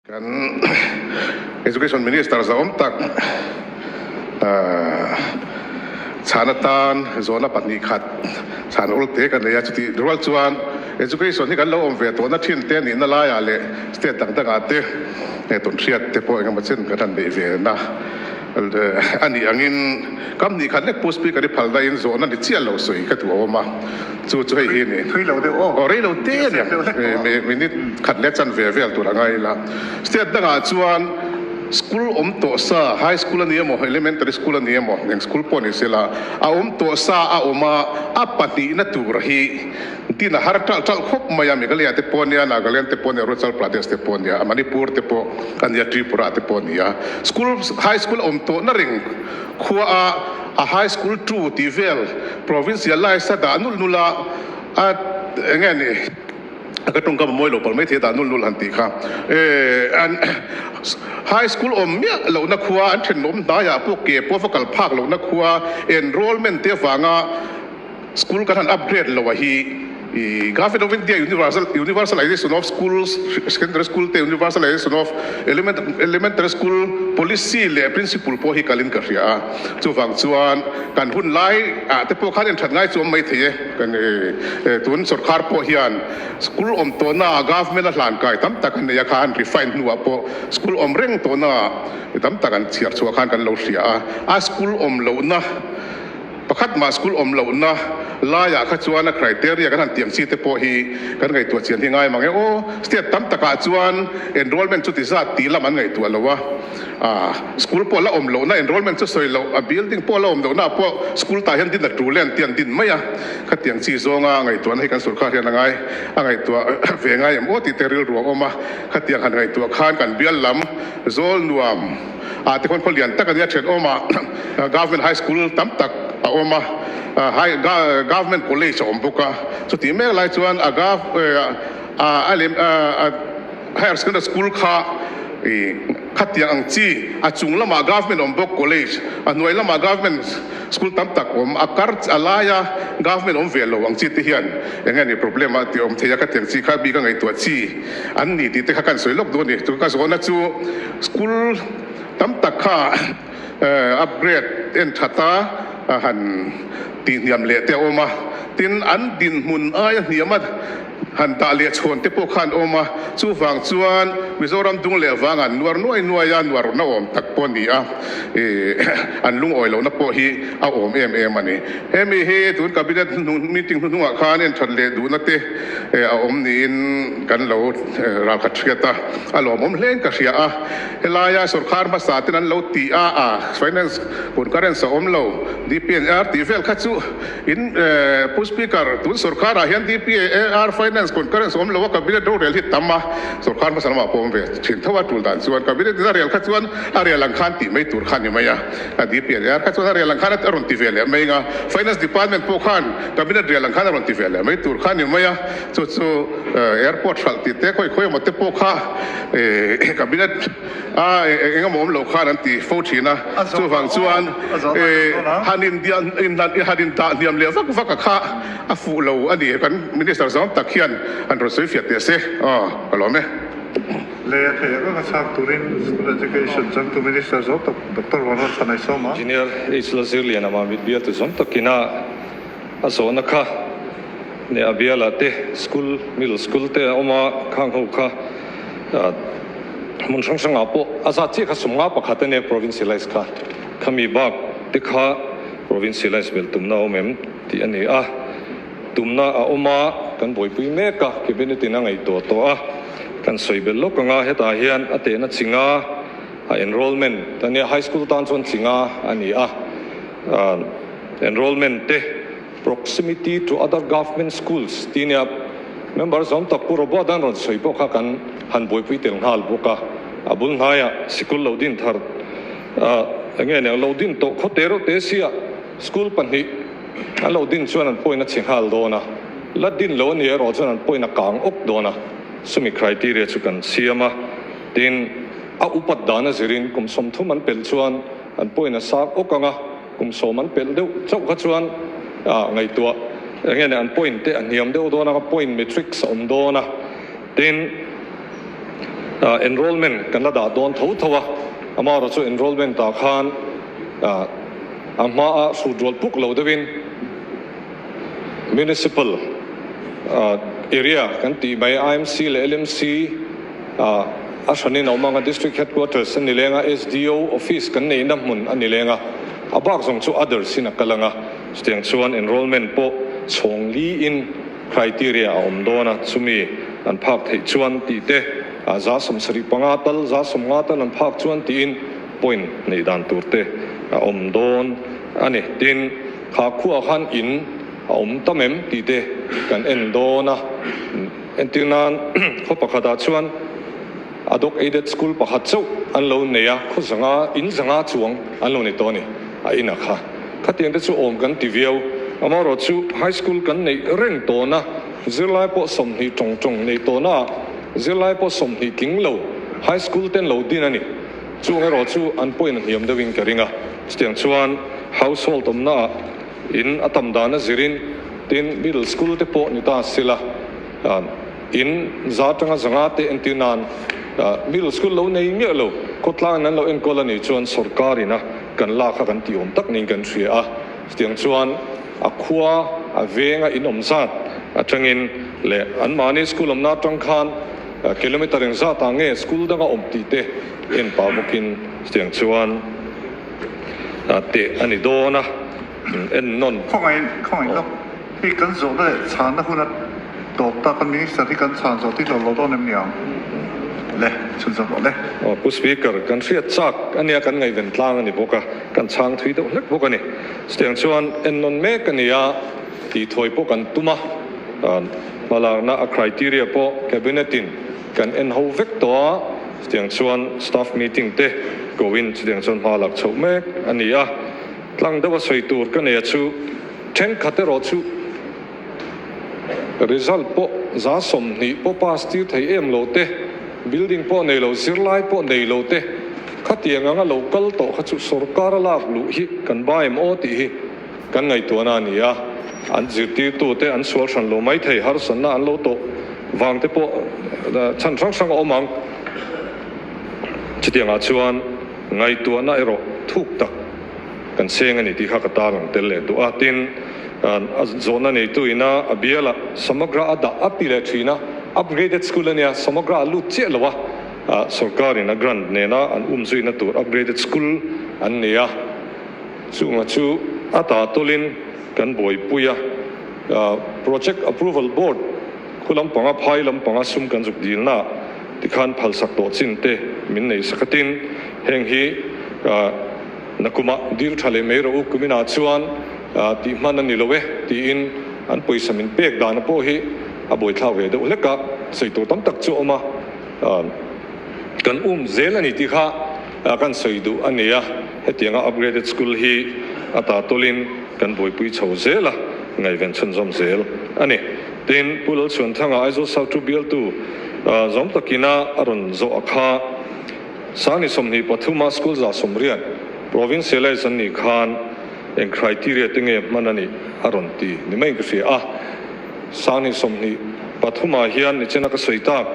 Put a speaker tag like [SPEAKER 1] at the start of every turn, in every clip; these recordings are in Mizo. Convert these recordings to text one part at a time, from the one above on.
[SPEAKER 1] Kan Education Minister zahawm tak chhan atan zawhna pahnih khat chhan ul te ka nei a, chutih rual chuan Education hi kan lo awm ve tawhna thin te nihna laiah leh state dang dangah te tawnhriat te pawh engemaw chen kan han neih ve na a nih angin kam hnih khat lek Pu Speaker i phalna in zawhna ni chiah lo sawi ka duh a awm a. Chu chu hei hi ni.
[SPEAKER 2] Thui lo deuh aw.
[SPEAKER 1] Aw rei lo te a nia. Minute khat leh chan ve vel tur a ngai ila. State dangah chuan school awm tawh sa, high school a ni emaw, elementary school a ni emaw, eng school pawh ni sela, a awm tawh sa a awm a, a pahnihna tur hi din a har ṭalh ṭalh khawp mai a. Meghalaya te pawh a nia, Nagaland te pawh a nia, Arunachal Pradesh te pawh a nia, Manipur te pawh a nia, Tripura te pawh a nia. School, high school awm tawhna reng khua a. A high school two tih vel provincial lines a dah nulh nulh a, a eng nge ni a ka tawngkam a mawi lo palh mai thei a dah nulh nulh han tih kha. An high school awm miah lohna khua an thenawm hnaiah pawh ke pawh va kal phak lohna khua enrollment te avanga School kan han upgrade lo a hi i Government of India Universal Universalization of Schools Secondary School te Universalization of Element Elementary School Policy leh Principle pawh hi kalin ka hria a. Chuvang chuan kan hun lai ah te pawh khan enthat ngai chu awm mai thei e. Kan tun sorkar pawh hian school awm tawhna ah Government a hlan kai tam tak an nei a kha an refine hnuah pawh school awm reng tawhna ah tam tak an chhiar chhuah khan kan lo hria a. A school awm lohna Pakhat mah school awm lohna laiah kha chuan a criteria kan han tiam chi te pawh hi kan ngaihtuah chian hi ngai mang e aw. State tam takah chuan enrollment chu ti zat tih lam an ngaihtuah lo a, ah school pawh la awm lohna enrollment chu sawi loh a building pawh la awm lohna ah pawh school tah hian din a tul e an ti an din mai a, khatiang chi zawnga ngaihtuahna hi kan sorkar hian a ngai a ngaihtuah ve ngai em aw tih te rilru a awm a, khatiang han ngaihtuah khan kan bial lam zawl nuam. Ah tikhawn khaw lian tak a nia thenawmah Government High School tam tak a awm a, High Government College a awm bawk a, chutih mek lai chuan a Gov a lem a Higher Secondary School kha ih khatiang ang chi a chung lamah Government awm bawk College a hnuai lamah Government School tam tak awm a kar a laia Government awm ve lo ang chi te hian eng nge ni problem a tih awm thei a khatiang chi kha bik a ngaihtuah chi an ni tih te kha kan sawi lawk duh a ni. Chu ka zawhna chu School tam tak kha upgrade en that a han tihhniam leh te a awm a, tin an dinhmun aia hniam a han dah leh chhawn te pawh kha an awm a, chuvang chuan Mizoram dung leh vang an nuar nuai nuai a, nuar na awm tak pawh a ni a, an lungawi lohna pawh hi a awm em em a ni. Hemi hi tun Cabinet meeting hnuhnungah khan en that leh duhna te a awm niin kan lo ralkhat hriat a, a lawmawm hlein ka hria a. Helaia sorkar hmasa ten an lo ti a, a finance concurrence a awm lo, DPNR tih vel kha chu in Pu Speaker tun sorkarah hian DPAR finance concurrence awm lo a, Cabinet rorel hi tam a, sorkar hmasa lamah pawh awm ve thin tho a, tul dan chuan Cabinet in a rel kha chuan a rel ang khan tih mai tur kha a ni mai a. A DPNR kha chuan a rial ang khan a rawn ti ve leh mai ang a, Finance Department pawh khan Cabinet rial ang khan a rawn ti ve leh mai tur kha a ni mai a, chu chu Airport hralh tih te khawi khawi emaw te pawh kha Cabinet a eng emaw awm loh khan an ti fo thin a, chuvang chuan han han indah hniam leh vak vak a kha a fuh lo a ni, kan Minister zawng tak hian an rawn sawi fiah teh se, aw ka lawm e.
[SPEAKER 2] Lei a theih reng a chhak turin School Education changtu Minister zawng tak Doctor Vanrawn Chhanai Sawma.
[SPEAKER 3] Engineer H Lazirlian ama mit bialtu zawng takin a a zawhna kha leh a bialah te school middle school te a awm a, khang ho kha hmun hrang hrangah pawh a zat chiah kha 51 a nia provincialize kha khami bak te kha provincialize belh tumna a awm em tih a ni a. Tumna a awm a, kan buaipui mek a, Cabinet in a ngaihtuah tawh a, kan sawi belh lawk ang a, hetah hian a tehna chinga a enrollment a nia, high school tan chuan chinga a ni a, enrollment te proximity to other government schools tih nia member zawm tak Pu Robert an rawn sawi pawh kha kan han buaipui tel nghal bawk a, a bul hnaiah sikul lo din thar enge nia lo din tawh khaw te reuh te sia school pahnih. An lo din chuan an pawhin a chhe nghal dawn a, la din lo a ni erawh chuan an pawhin a kang awk dawn a, chumi criteria chu kan siam a, tin, a upat dan a zirin kum 30 an pelh chuan an pawhin a sang awk ang a, kum 10 an pelh deuh chauh kha chuan ngaihtuah eng nge ni an point te a hniam deuh dawn ang a, point matrix a awm dawn a, tin. Enrollment kan la dah dawn tho tho a, amaherawh chu enrollment ah khan a hmaa hrut rual puk lo deuhin Municipal area kan tih mai IMC leh LMC a hranin a awm ang a, District Headquarters a ni leng a, SDO office kan neihna hmun a ni leng a, a bak zawng chu others in a kal ang a, chutiang chuan enrollment pawh chhawng liin criteria a awm dawn a, chumi an phak theih chuan tih te, 75 tal, 50 tal an phak chuan tiin point neih dan tur te a awm dawn a ni. Tin, kha khuaah khan in a awm tam em tih te kan en dawn a. Entir nan khaw pakhatah chuan Adok Aided School pakhat chauh an lo nei a, khaw zanga, in zanga chuang an lo nei tawh a ni, a inah kha. Khatiang te chu awm kan ti viau. Amaherawh chu High School kan neih reng tawhna, zirlai pawh 20 tawng tawng neih tawhnaah zirlai pawh 20 tling lo High School ten lo din a ni. Chung erawh chu an pawhin a hniam deuhin ka ring a. Chutiang chuan household awmnaah in a tam dan a zirin tin middle school te pawh ni ta sila in za atanga zanga te entir nan middle school lo nei miah lo khawtlang in an lo enkawl a nih chuan sorkar ina kan lak kha kan tih awm tak niin kan hria a. Chutiang chuan a khua a venga in awm zat atangin leh anmahni school awmna atang khan kilometer engzat ah nge school danga awm tih te en pah bawkin chutiang chuan teh a ni dawn a, en nawn.
[SPEAKER 2] Khawngaih khawngaih lawk hi kan zawhna leh chhanna hun a tawp ta, kan minister hi kan chhan zawh tih lo lo dawn em ni ang le, chhun zawh rawh le.
[SPEAKER 3] Aw Pu Speaker, kan hriat chak a nia kan ngaihven tlang a ni bawk a, kan chhang thui deuh hlek bawk a ni. Chutiang chuan en nawn mek a ni a, tih thawi pawh kan tum a, hmalakna a criteria pawh Cabinet in kan en ho vek tawh a, chutiang chuan staff meeting te koin chutiang chuan hma lak chhoh mek a ni a. Tlang deuha sawi tur ka nei a chu thenkhat erawh chu result pawh 20 pawh pass tir thei em lo te, building pawh nei lo, zirlai pawh nei lo te khatiang anga lo kal tawh kha chu sorkar a lak luh hi kan ba em aw tih hi kan ngaihtuahna a ni a, an zirtirtute an sual hran lo mai thei, harsatna an lo tawh vang te pawh chhan hrang hrang a awm ang. Chutiangah chuan ngaihtuahna erawh thuk tak kan seng a ni tih kha ka tarlang tel leh duh a. Tin, a zawhna neitu ina a bialah Samagra a dah a ti leh thin a, upgraded school a nia, Samagra a lut chiah lo a, sorkarin a grant nena an umzuina tur upgraded school an nei a. Chunga chu a ta tawlin kan buaipui a, Project Approval Board khu lampanga phai lampanga sum kan zuk dilna tikhan phalsak tawh chin te min nei sak a tin, heng hi nakumah dil tha leh mai rawh u kuminah chuan tih hman a ni lo e tiin an pawisa min pek dana pawh hi a buaithlak ve deuh hlek a, sawi tur tam tak chu a awm a, kan um zel a ni tih kha. Kan sawi duh a ni a, hetianga upgraded school hi a ta tawlin kan buaipui chho zel a, ngaihven chhunzawm zel a ni. Tin, Pu Lalchhuanthanga Aizawl South Two bialtu zawm takina a rawn zawh a kha, Sangni 23 a school 180 provincialise an nih khan eng criteria te nge hman a nih a rawn ti ni maiin ka hria a. Sangni 23 ah hian nichina ka sawi tak.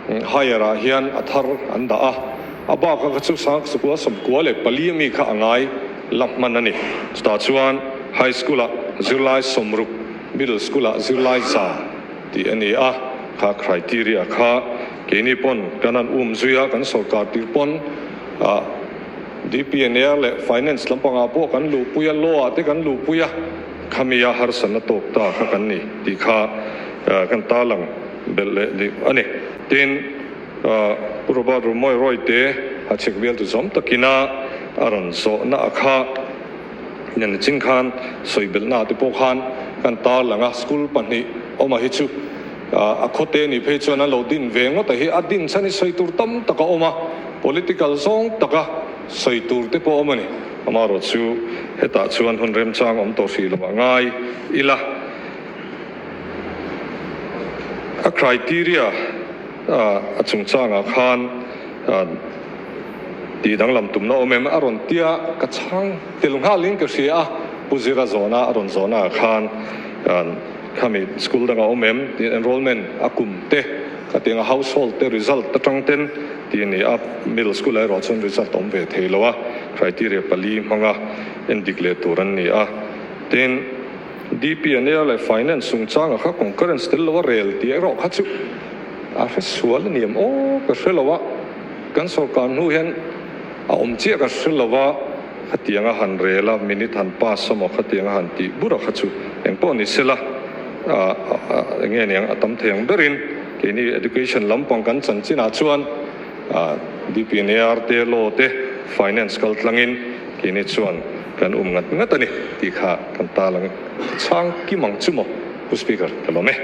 [SPEAKER 3] Higher ah hian a thar an dah a, a bak a kha chu Sangkua 94 ami kha a ngai la hman a ni. Chutah chuan High School ah zirlai 60, Middle School ah zirlai 100 tih a ni a, kha criteria kha keini pawn kan han um zui a, kan sorkar tir pawn ah DPNR leh Finance lampangah pawh kan luhpui a, Law ah te kan luhpui a, khami a harsatna tawk ta kha kan ni tih kha kan tarlang. Belh leh dik a ni. Tin, Pu Robert Rumawi Rawite a chhek bialtu zawm takina a rawn zawhna a kha nen chin khan sawi belhna te pawh khan kan tarlang a, school pahnih awma hi chu a khawte nih phei chuan an lo din ve ngawt a hi a din chhan hi sawi tur tam tak a awm a, political zawng taka sawi tur te pawh a awm a ni. Amaherawhchu chu hetah chuan hun remchang awm tawh hrih lo a ngai ila. A criteria a chungchangah khan tih danglam tumna awm em? A rawn tia ka chhang tel nghalin ka hria a, Pu Zira zawhna a rawn zawhnaah khan khami school dangah awm em? Tih enrollment a kum te. Khatianga household te result atang ten tih a ni a, middle school ah erawh chuan result a awm ve thei lo a, criteria pali hmanga endik leh tur an ni a. Tin, DPNA leh finance chungchanga kha concurrence tel lo a rel tih erawh kha chu a hre sual a ni em aw ka hre lo a, kan sorkar hnu hian a awm chiah ka hre lo a, khatianga han rel a minute han pass a maw khatianga han tih bur a kha chu engpawh ni sela enge niang a tam thei ang berin keini education lampang kan chanchinah chuan DPNAR te law te finance kal tlangin keini chuan kan um ngat ngat a ni tih kha kan ta lang chhang kim ang chu maw Pu Speaker ka lawm e.